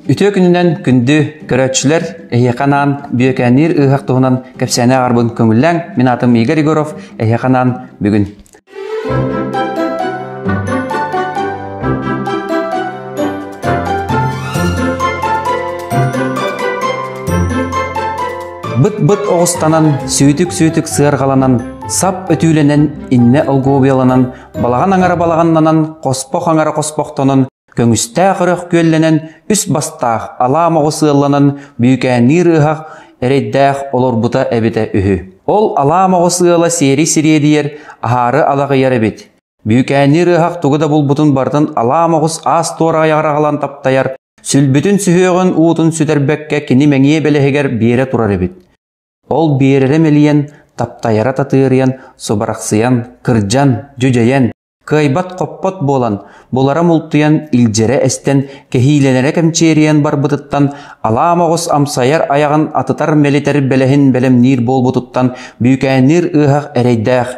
Үтүө күнүнэн күндү көрөөччүлэр, эһиэхэ анаан Бүөкээнниир ыһыах туһунан кэпсээни ааҕарбын көҥүллээҥ. Мин аатым Игорь Егоров, эһиэхэ анаан бүгүн. Быт-быт оҕустанан, сүүтүк-сүүтүк сыарҕаланан, сап өтүүлэнэн, иннэ олгуобуйаланан, балаҕан аҥара балаҕаннанан, хоспох аҥара хоспохтонон, көҥүстээх өрөх күөллэнэн, үс бастаах алаа моҕус ыалланан, бүүкээнниир ыһах эрэйдээх олорбута эбитэ үһү. Ол алаа моҕус ыала сиэри сириэдийэр, аһаары алаҕыйар эбит. Бүүкээнниир ыһах тугу да булбутун барытын алаа моҕус аас туорайаҕар аҕалан таптайар, сүлбүтүн сүһүөҕүн уутун сүтэрбэккэ кини мэҥиэ бэлэһигэр биэрэ турар эбит. Ол биэрэрэ мэлийэн, таптайара татыарыйан, субарахсыйан, кырдьан, дьүдьэйэн, кыайбат-хоппот буолан, булара мултуйан, илдьэрэ эстэн, кэһиилэнэрэ кэмчиэрийэн барбытыттан, алаа моҕус амсайар айаҕын атытар-мэлитэр бэлэһин бэлэмниир буолбутуттан бүүкээнниир ыаһах эрэйдээх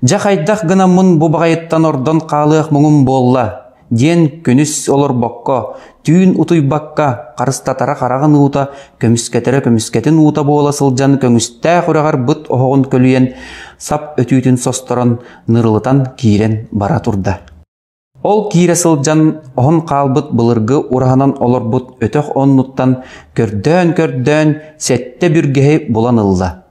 Дьэ хайдах гынаммын бу баҕайыттан ордон хаалыах муҥум буолла диэн күнүс олорбокко, түүн утуйбакка, харыстатара хараҕын уута, көмүскэтэрэ көмүскэтин уута буола сылдьан көҥүстээх үрэҕэр быт оһоҕун көлүйэн, сап өтүүтүн состорон, нырылытан киирэн бара турда. Ол киирэ сылдьан оһон хаалбыт былыргы ураһанан олорбут өтөх оннуттан көрдөөн-көрдөөн сэттэ бүргэһи булан ылла.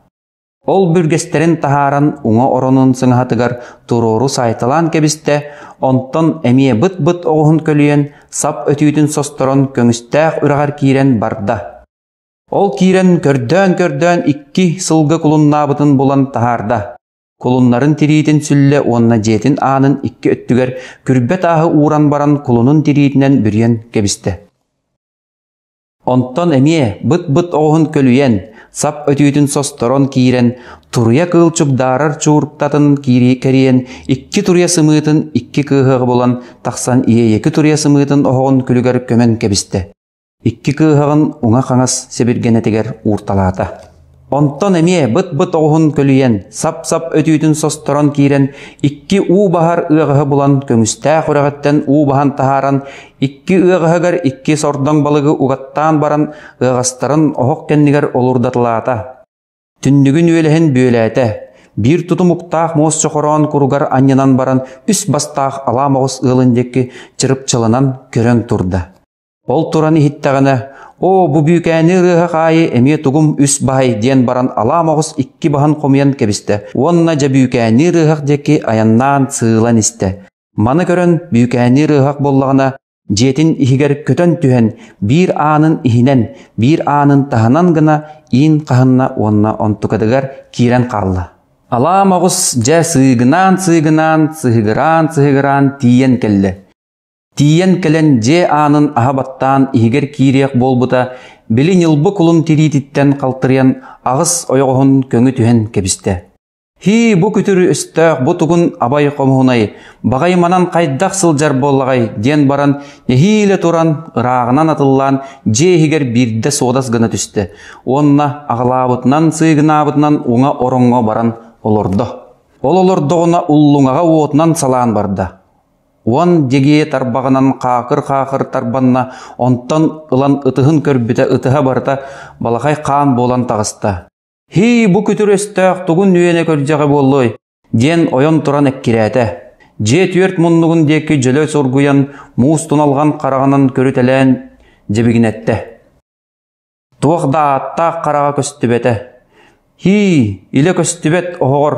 Ол бүргэстэрин таһааран уҥа оронун сыҥаһатыгар туруору саайталаан кэбистэ, онтон эмиэ быт-быт оҕуһун көлүйэн, сап өтүүтүн состорон көҥүстээх үрэҕэр киирэн барда. Ол киирэн көрдөөн-көрдөөн икки сылга кулуннаабытын булан таһаарда. Кулуннарын тириитин сүллэ уонна дьиэтин аанын икки өттүгэр күрбэ тааһы ууран баран кулунун тириитинэн бүрүйэн кэбистэ. Онтон эмиэ быт-быт оҕуһун көлүйэн, сап өтүүтүн состорон киирэн, туруйа кыыл чугдаарар чууртатын кэрийэн, икки туруйа сымыытын икки кыыһыаҕы булан тахсан иэйэки туруйа сымыытын оһоҕун күлүгэр көмөн кэбистэ. Икки кыыһаҕын уҥа-хаҥас сэбиргэнэтигэр уурталаата. Онтон эмиэ быт-быт оҕуһун көлүйэн, сап-сап өтүүтүн состорон киирэн, икки уу баһар ыаҕаһы булан, көҥүстээх үрэҕиттэн уу баһан таһааран, икки ыаҕаһыгар икки сордоҥ балыгы угаттаан баран, ыаҕастарын оһох кэннигэр олурдатылаата. Түннүгүн үөлэһин бүөлээтэ. Биир тутумуктаах муос чохороон куругар анньынан баран, үс бастаах алаа моҕус ыалын диэки чырыпчыланан көрөн турда. Ол туран иһиттэҕинэ, «Оо, бу бүүкээни ырыаһах аайы эмиэ тугум үс баһай» диэн баран алаа моҕус икки баһын хомуйан кэбистэ уонна дьэ бүүкээнни ырыаһах диэки айаннаан сыылан истэ. Маны көрөн бүүкээнни ырыаһах буоллаҕына, дьиэтин иһигэр көтөн түһэн, биир аанын иһинэн, биир аанын таһынан гына иин хаһынна уонна онтукатыгар киирэн хаалла. Алаа моҕус дьэ сыыгынаан-сыыгынаан, сыһыгыраан-сыһыгыраан тиийэн кэллэ. Тиийэн кэлэн дьиэ аанын аһа баттаан иһигэр киириэх буолбута, били ньылбы кулун тириититтэн халтырыйан аҕыс ойоҕоһун көҥү түһэн кэбистэ. «Һии, бу күтүр өстөөх, бу тугун абай хомуһунай, баҕай манан хайдах сылдьар буоллаҕай?» диэн баран, нэһиилэ туран, ырааҕынан атыллаан дьиэ иһигэр биирдэ суодас гына түстэ уонна аҕалаабытынан сыыгынаабытынан уҥа ороҥҥо баран олордо. Ол олордоҕуна уллуҥаҕа уотунан салаан барда. Уон дьэгиэ тарбаҕынан хаакыр-хаакыр тарбанна, онтон ылан ытыһын көрбүтэ ытыһа барыта балахай хаан буолан таҕыста. «Һии, бу күтүр өстөөх тугун үөнэ көрдьэҕэ буоллуой?» диэн ойон туран эккирээтэ. Дьиэ түөрт муннугун диэки дьөлө сургуйан, муус туналҕан хараҕынан көрүтэлээн дьэбигинэттэ. Туох да ааттаах хараҕа көстүбэтэ. «Һии, илэ көстүбэт оһоҕор,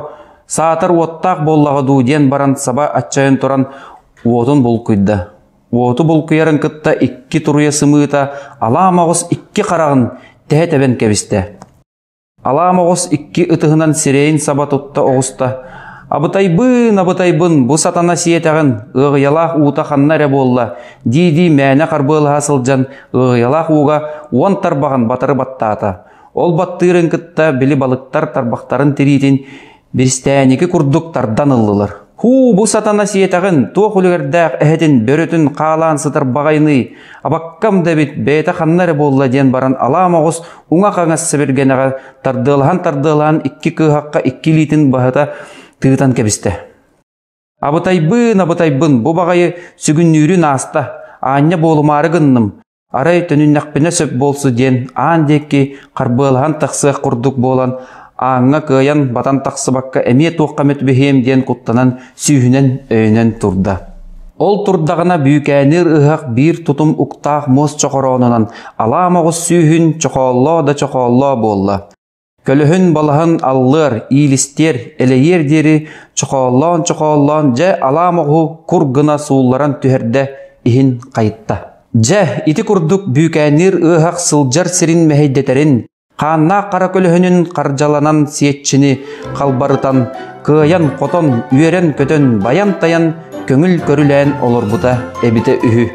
саатар уоттаах буоллаҕа дуу» диэн баран саба аччайан туран уотун булкуйда. Уоту булкуйарын кытта икки туруйа сымыыта алаа моҕус икки хараҕын тэһэ тэбэн кэбистэ. Алаа моҕус икки ытыһынан сирэйин саба тутта оҕуста. «Абытайбын, абытайбын, бу сатана сиэтэҕин, ыаҕыйалаах уута ханна эрэ буолла» дии-дии мээнэ харбыалаһа сылдьан ыаҕыйалаах ууга уон тарбаҕын батары баттаата. Ол баттыырын кытта били балыктар тарбахтарын тириитин Биристээники курдук тардан ыллылар. Һуу, бу сатана сиэтэҕин, туох үлүгэрдээх эһэтин, бөрөтүн хаалаан сытар баҕайыный, абаккам да эбит, бэйэтэ ханна эрэ буолла диэн баран алаа моҕус уҥа-хаҥас сэбиргэнэҕэ тардыалаһан-тардыалаһан икки кыыһахха икки илиитин баһыта тыытан кэбистэ. Абытайбын, абытайбын, бу баҕайы сүгүннүүрүн ааста, аанньа буолумаары гынным. Арай төнүннэхпинэ сөп буолсу диэн аан диэки харбыалаһан тахсыах курдук буолан, ааҥҥа кыайан батан тахсыбакка эмиэ туохха эмэ түбэһиэм диэн куттанан сүүһүнэн өйөнөн турда. Ол турдаҕына бүүкээнниир ыһыах биир тутум уктаах муос чохороонунан алаа моҕус сүүһүн чохооллоо да чохооллоо буолла. Көлөһүн балаһын аллыар, иилистиэр, элэйиэр диэри чохооллоон-чохооллоон дьэ алаа моҕуһу кур гына суулларан түһэрдэ, иһин хайытта. Дьэ, ити курдук бүүкээнниир ыаһах сылдьар сирин мэһэйдэтэрин, хааннаах хара көлөһүнүн хардьаланан сиэччини халбарытан, кыайан-хотон, үөрэн-көтөн, байан-тайан көҥүл көрүлээн олорбута эбитэ үһү.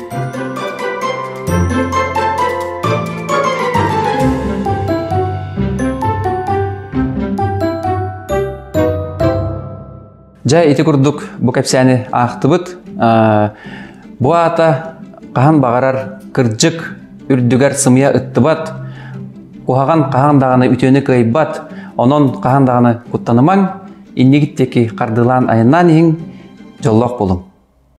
Дьэ, ити курдук бу кэпсээни аахтыбыт. Бу аата хаһан баҕарар кырдьык үрдүгэр сымыйа ыттыбат, куһаҕан хаһан даҕаны үтүөнү кыайбат, онон хаһан даҕаны куттанымаҥ, иннигит диэки хардыылаан айаннаан иһиҥ, дьоллоох буолуҥ.